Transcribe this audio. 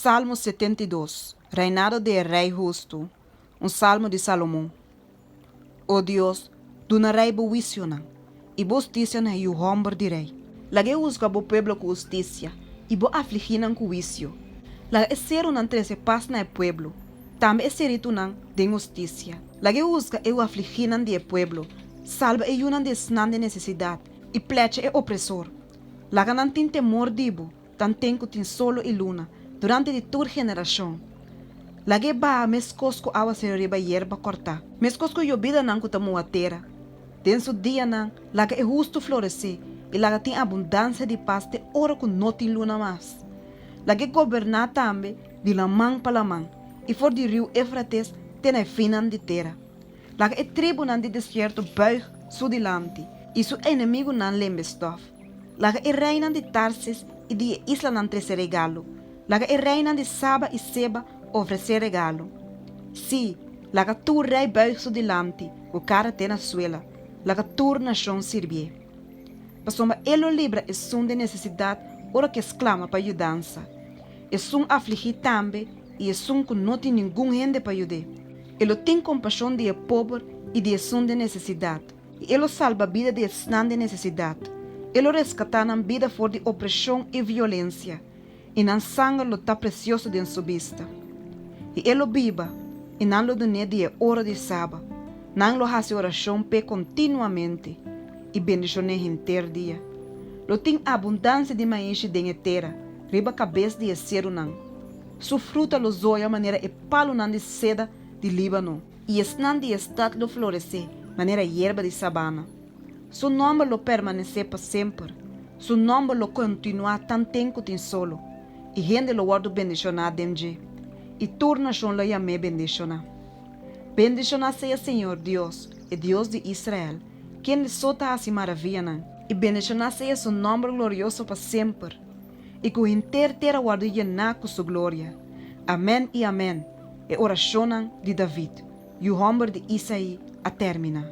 Salmo 72, Reinado di e Rei hustu, un salmo di Salomon. O Dios, duna rei bo huisionan, i bo hustisia na e yu hòmber di rei. Laga e husga bo pueblo ku hustisia, i bo afligínan ku huisio. Laga e serunan trese pas na e pueblo, tambe e seritunan den hustisia. Laga e husga e afligínan di e pueblo, salba e yunan di esnan den nesesidat, i plecha e opresor. Laga nan tin temor di bo, tanten ku tin solo i luna, durante di tur generashon. Lag'é baha meskos ku awaseru riba yerba kòrtá, meskos ku yobidanan ku ta muha tera. Den su dianan, laga e hustu floresé i laga tin abundansia di pas te ora ku no tin luna mas. Lag'é goberná tambe di laman pa laman i for di riu Éfrates te na e finnan di tera. Laga e tribunan di desierto bùig su dilanti i su enemigunan lembe stòf. Laga e reinan di Tarsis i di e islanan trese regalo. Laga e reinan di Saba i Seba ofresé regalo. Sí, laga tur rei bùig su dilanti ku kara te na suela. Laga tur nashon sirbié. Pasobra e lo libra esun den nesesidat ora ku e sklama pa yudansa, esun afligí tambe i esun ku no tin ningun hende pa yud'é. E lo tin kompashon di e pober i di esun den nesesidat. I e lo salba bida di esnan den nesesidat. E lo reskatá nan bida for di opreshon i violensia, i nan sanger lo ta presioso den su bista. I e lo biba, i nan lo dun'é di e oro di Saba. Nan lo hasi orashon p'e kontinuamente i bendishon'é henter dia. Lo tin abundansia di maishi den e tera, riba kabes di e serunan. Su fruta lo zoya manera e palunan di seda di Líbano. I esnan di e stat lo floresé manera yerba di sabana. Su nòmber lo permanesé pa semper, su nòmber lo kontinuá tanten ku tin solo, i hende lo wòrdu bendishoná den dje, i tur nashon lo yam'é bendishoná. Bendishoná sea señor Dios, e Dios di Israel, kende so ta hasi maravianan. I bendishoná sea su nòmber glorioso pa semper, i ku henter tera wòrdu yená ku su gloria. Amèn i amèn. E orashonnan di David, yu hòmber di Isaí, a terminá.